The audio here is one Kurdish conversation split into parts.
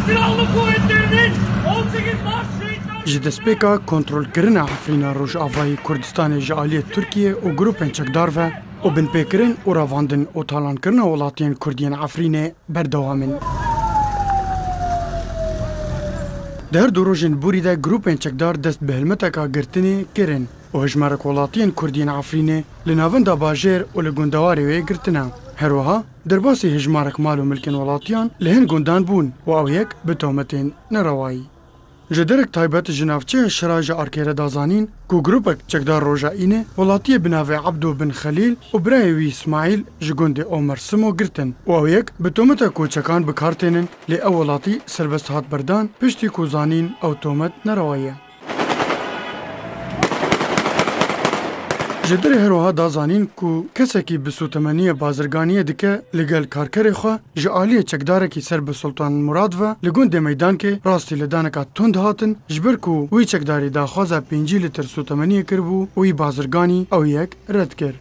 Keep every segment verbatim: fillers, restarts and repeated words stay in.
Silahlı Kuvvetlerinin on sekiz Mart şehitler Ji destpêka kontrolkirina Efrîna Rojavayê Kurdistanê ji aliyê Tirkiye û grûpên çekdar ve û binpêkirin û revandin û talankirina welatiyên Kurd yên Efrînê berdewam in. Di her du rojên borî de grûpên çekdar dest bi hilmeteka girtinê kirin û hejmarek welatiyên Kurd yên Efrînê li navenda bajêr û li gundewarê wê girtine. Her wiha derbasî hejmarek mal û milkên welatiyan li hin gundan bûn û ew yek bi tometên nerewayî. Ji derek taybet ji navçeya Şira ji Arkêre da zanîn ku grûpek çekdar roja Înê welatiyê bi navê Ebdo bin Xelîl û birayê wî Îsmaîl ji gundê Omer Simo girtin û ew yek bi tometa ku çekan bi kar tênin, lê ew welatî serbest hat berdan, piştî ku zanîn ew tomet nerewa ye. Ji derê her wiha da zanîn ku kesekî bi sotemeniyê bazirganiyê dike li gel karkerê xwe, ji aliyê çekdarekî ser bi Sultan Murad ve li gundê Meydankê rastî li daneka tund hatin, ji ber ku wî çekdarî daxwaza pêncî lîtir sotemeniyê kiribû û wî bazirganî ew yek red kir.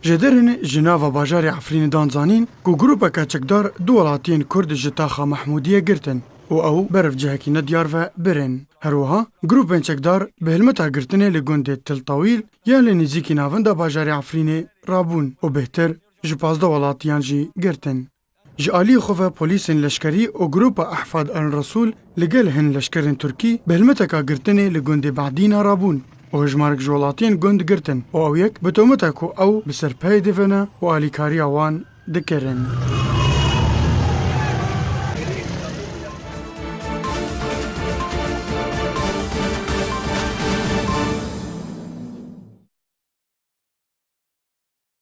Ji derê ji nava bajarê Efrînê dan zanîn ku grûpeke çekdar du welatiyên Kurd ji taxa Mehmûdiyê girtin û ew berevcihekî nediyar ve birin. Her wiha grûpên çekdar bi hilmeta girtinê li gundê Til Tawîl ya li nêzîkî navenda bajarê Efrînê rabûn û bêhtir ji pazdeh welatiyan jî girtin. Ji aliyê xwe ve polîsên leşkerî û grûpa Ehfad el Resûl li gel hin leşkerên Tirkî bi hilmeteka girtinê li gundê Badîna rabûn û hejmarek ji welatiyên gund girtin û ew yek bi tometa ku ew bi ser peyê dîvene û alîkariya wan dikirin.